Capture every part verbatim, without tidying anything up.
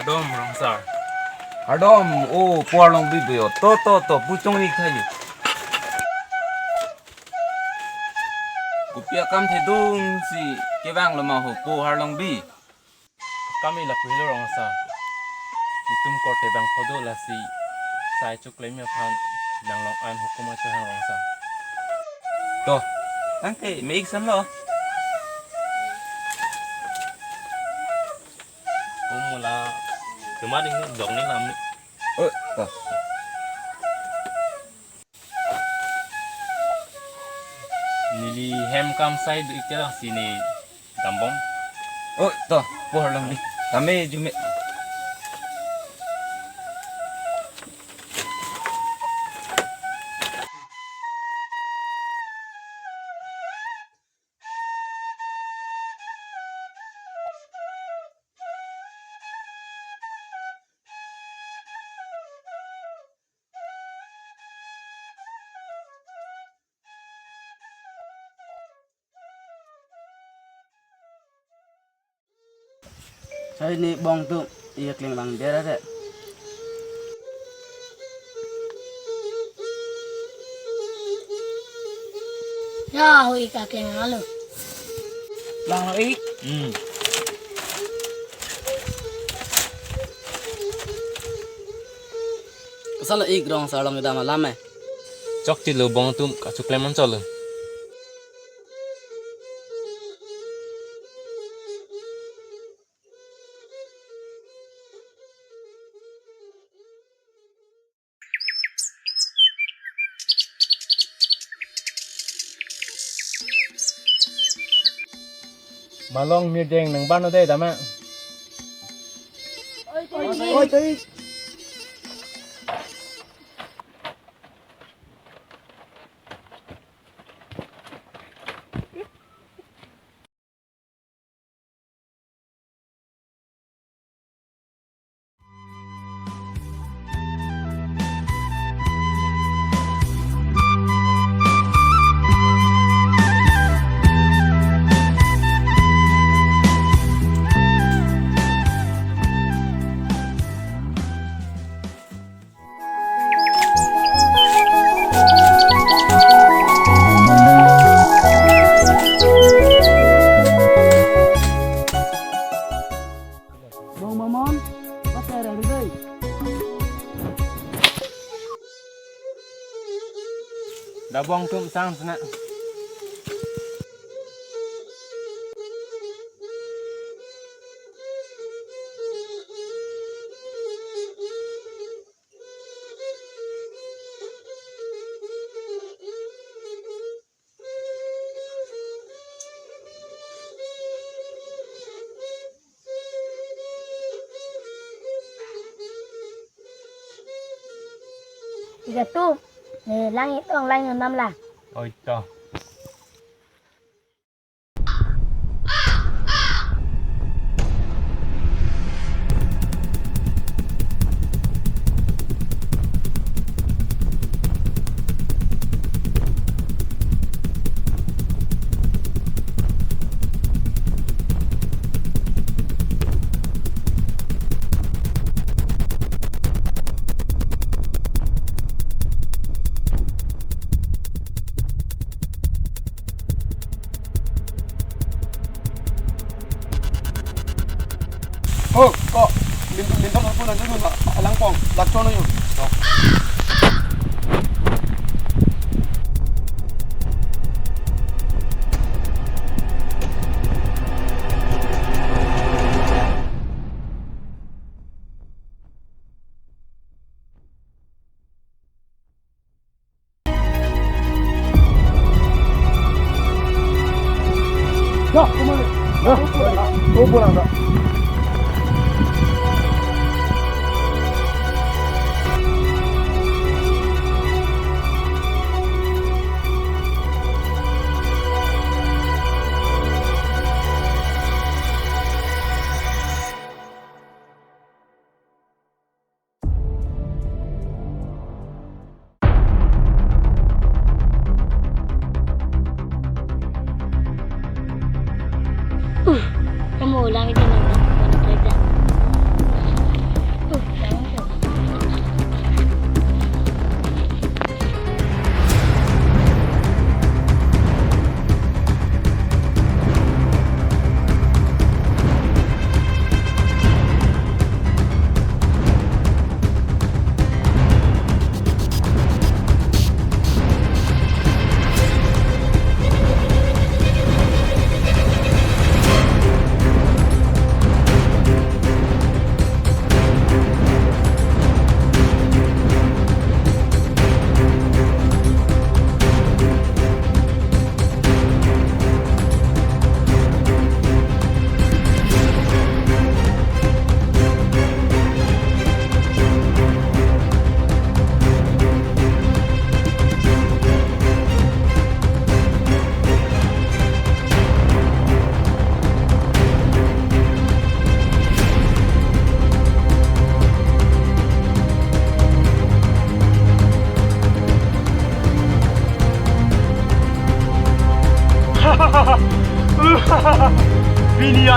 Dom, Rongsar. Kardom, o, po Arlongbi pu jo. To, to, to, pu chongni thaji. Kopi akam thedung si kevanglo ma ho, po Arlongbi? Kami lapu helo, Rongsar. Netum korte bangphodo lasi sai choklem aphan nanglong an hukum achohang, Rongsar. To, tangte me-ik sanlo. Humula, cuma ding dong ni lam ni. Oh, to. Neli hem kam sai du-ik te lang si ne dambom. Oh, to, po Arlongbi. Tame jume. Sai ne bong atum, ik akleng bang der ate. Ya, ho ik akleng alo. Bang lo ik. Hmm. Kosonlo ik, Rongsar along kedam alam eh. Chokchelo bong atum, kachoklem an cholo. Malong mirdeng nang ban ode dama. Oi, oi. Bong mamon, pater ari dei. Dak bong atum sang sena. Tiga tu, eh, langit dong, langit enam lah. Oi, to. Oh, kok, lintu lintu aku nanti nuna alangpong, lakchon ayo. Dah, kemana? Dah, pulang dah. Oh, pulang dah.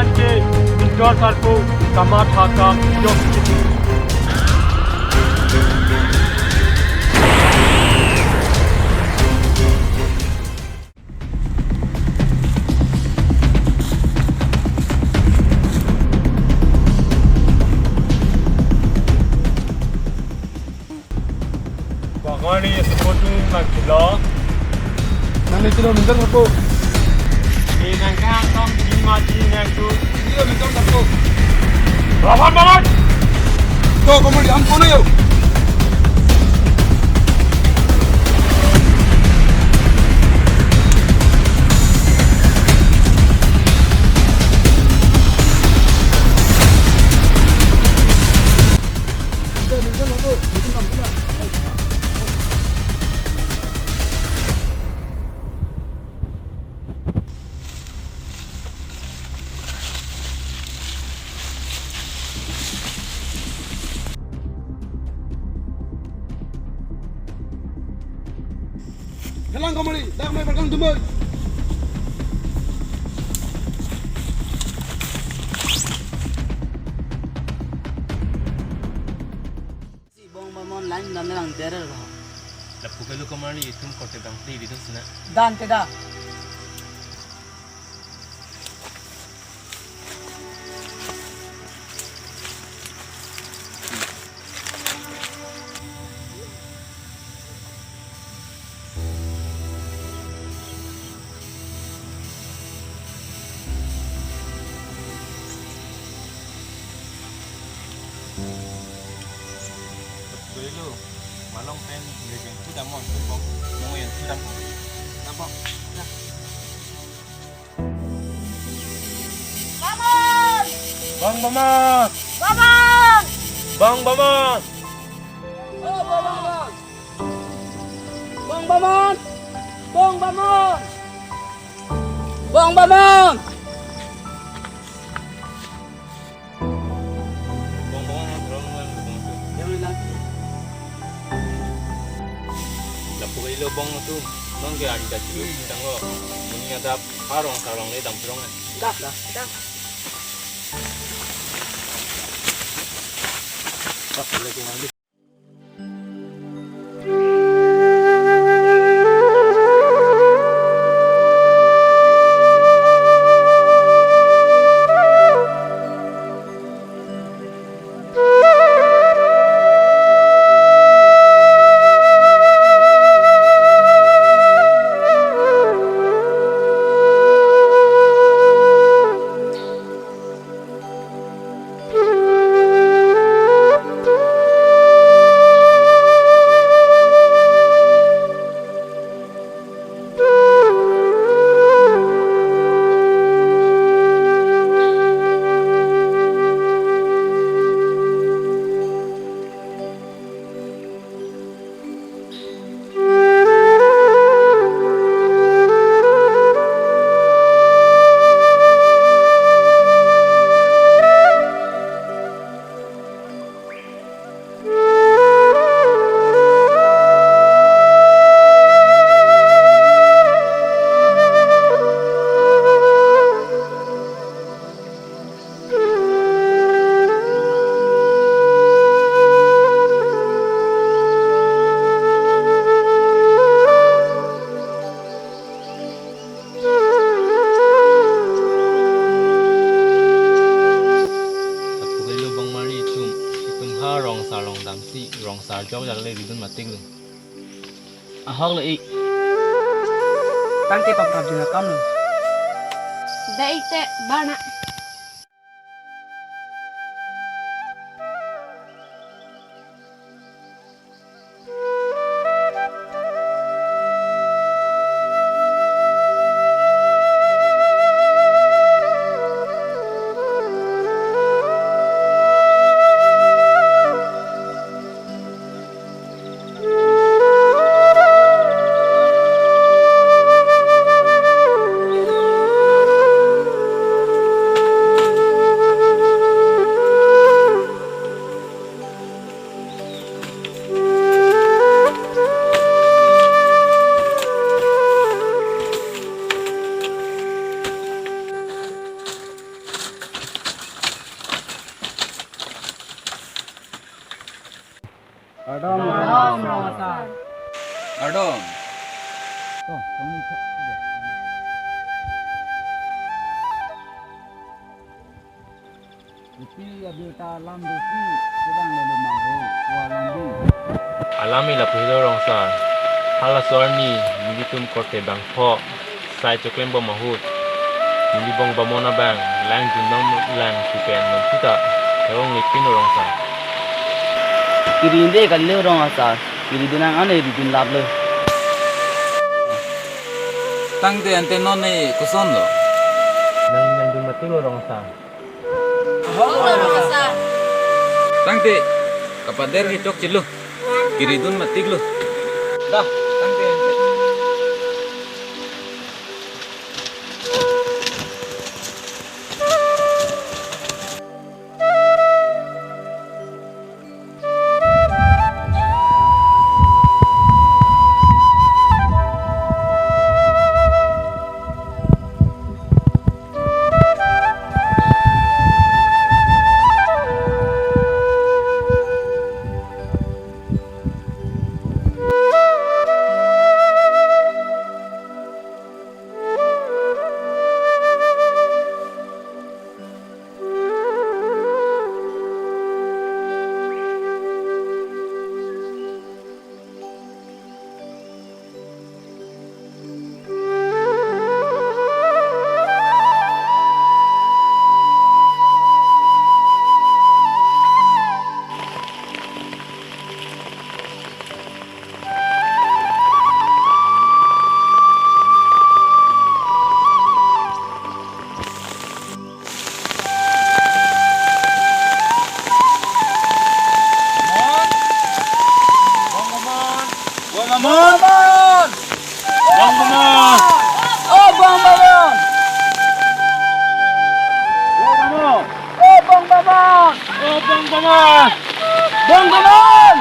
Ke Injor Sarpo Kamatha Kam Yok. Bangani sepotu nang kilo. Nang ni kilo minta apa? Ni nang kantong lima di nang tu. Iya minta apa? Lawan banget. Tuh, kamu di ampun ayo. Helang kamari, dak mai barkang dumoi. Si Bong Bamon line dan lang derer ba. Lapu kalo kamari itum korte dang di di sina. Dan te da. Dulu, malong pen lejeng tu damon tu bong, bong yang tu damon. Damon. Bamon! Bong Bamon! Bamon! Bong Bamon! Oh, Bamon! Bong Bamon! Bong Bamon! Bong Bamon! Bong Bamon, bong, bong, bong, bong. Yang lagi. Lapu kali lo bong tu, bong ke ada tu, tanglo, muni ada parong sarong le dam sarong. Dah, dah, dah. Pas lagi nanti. Lapu kali lo bong mari itum, itum ha rong sar long damsi, rong sar jok jak le ridun matik lo. Ahok lo ik. Tangke paprap juna kam lo. Dei te bana. Kardom, kardom, rong asar. Kardom. Kopi abirta alam dosi, sedang lelo manghu, kualong di. Alam ila pehilo rong asar. Halaso arni, nelitum korte bangpho sai choklembom ahut, neli Bong Bamon abang lang jundong lang supen non suta, therong lepin rong asar. Kiri de kalilo rong asar, kiri dunang ane ridun laplo. Tangte ante non ne kosonlo? Nang nang dun mati lo rong asar. Tangte kapader ke chokchelo. Kiri dun matik lo. Dah, tangte. Bong Bamon! Bong Bamon! Bong Bamon! Oh, Bong Bamon! Bong Bamon! Oh, Bong Bamon! Oh, Bong Bamon! Bong Bamon!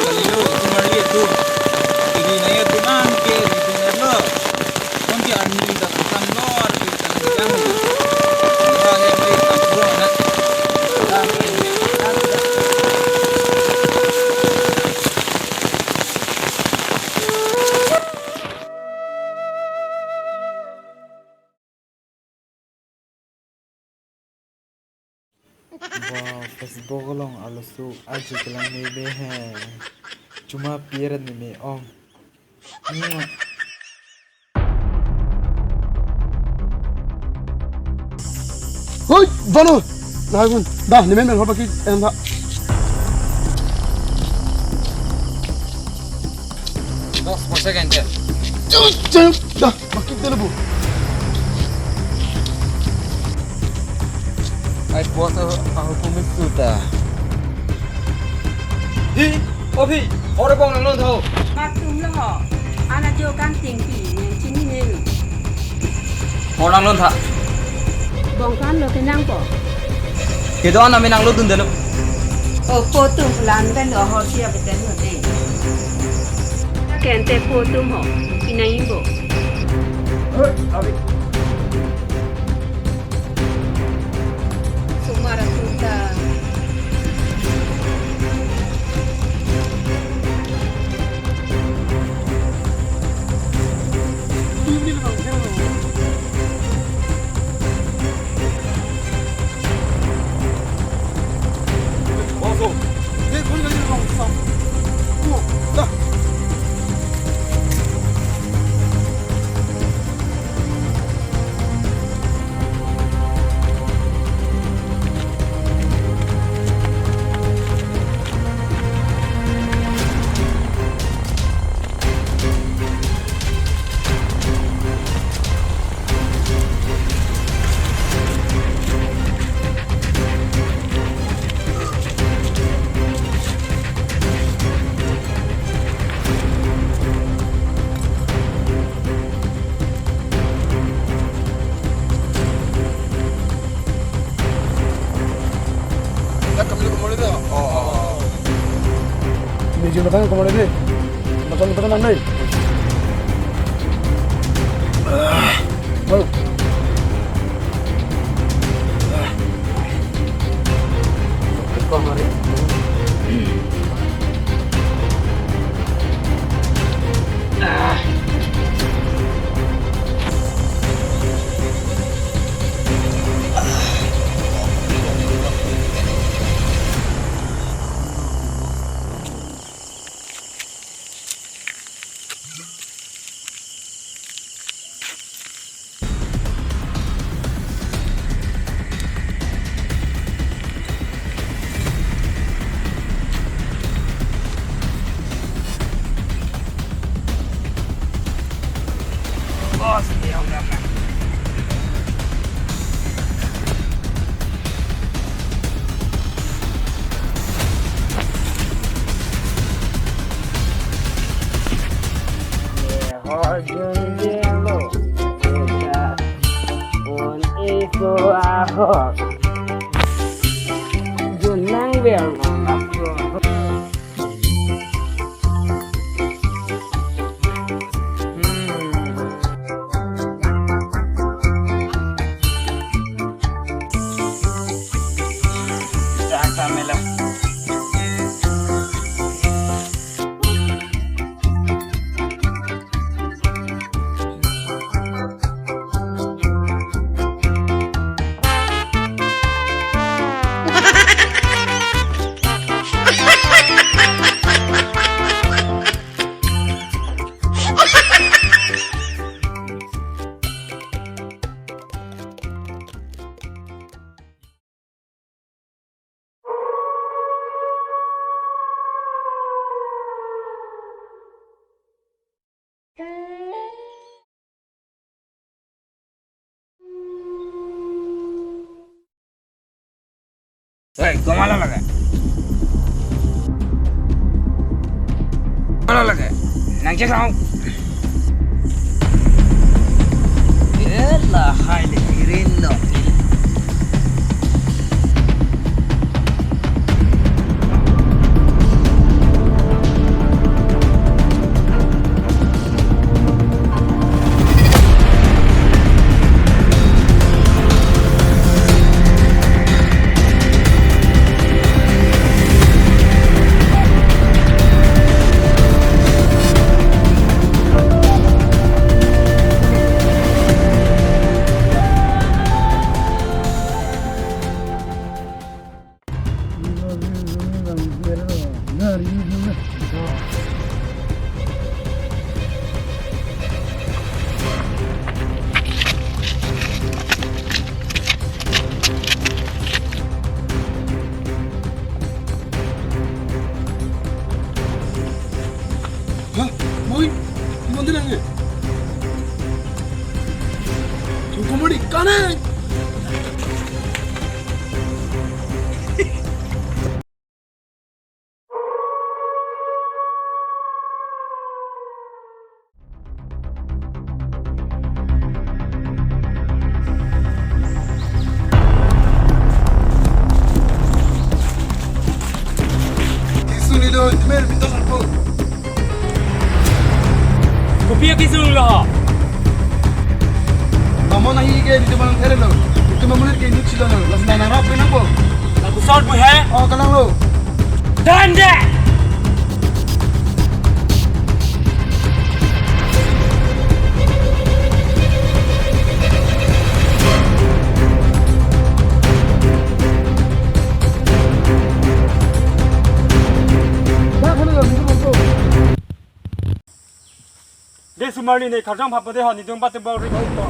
Kalilo, itum arli atum. Ili naya tuman ke, itum erlo. Konti arni ta kusam lo, arni ta nang jang. Ora he mai tam pro na. Ba Facebook along arloso aji kelang meme he. Chuma pier ni me ong. Hoi, Vanu! Nahai gun, dah, ni men men hor baki, em, dah. Dos, por second. Cuy, cuy, dah, baki tele bu. Ai, bos, aku kumis sudah. Hi, Obi, ore bong nang non tho. Matum lo ho. Ana jo kan ting pi, neng chini neng. Ho nang lon tha. Bong kan lo kenang po. Kedo ana me nang lo dun delo. O po tum plan ben lo ho sia beten lo de. Kente po tum ho, pinai bo. Hoi, abi. Sumar atum ta. Ya, kami ko mole de. Oh, oh, oh. Ni jin batang ko mole de. Batang, batang nang dei. Hei, komatlo lake? Komatlo lake? Nangcheklang. Eh, lahai le, irin lo. Hah? Moi? Imonte nangke? Tungkomori kanai! Isun ilo, mer bito sarpo. Kopi akesung lo? Mamo nahi ke, itum alam kere lo. Itum amulit ke inut silo lo. Lasi nang narap ke nangpo. Lapu sort bu he? Oh, kalang lo. Dande! De sumarli ne kharjang phap de ha nidung bate bau ri bau to.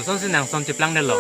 Sonsi nang son cheplang detlo.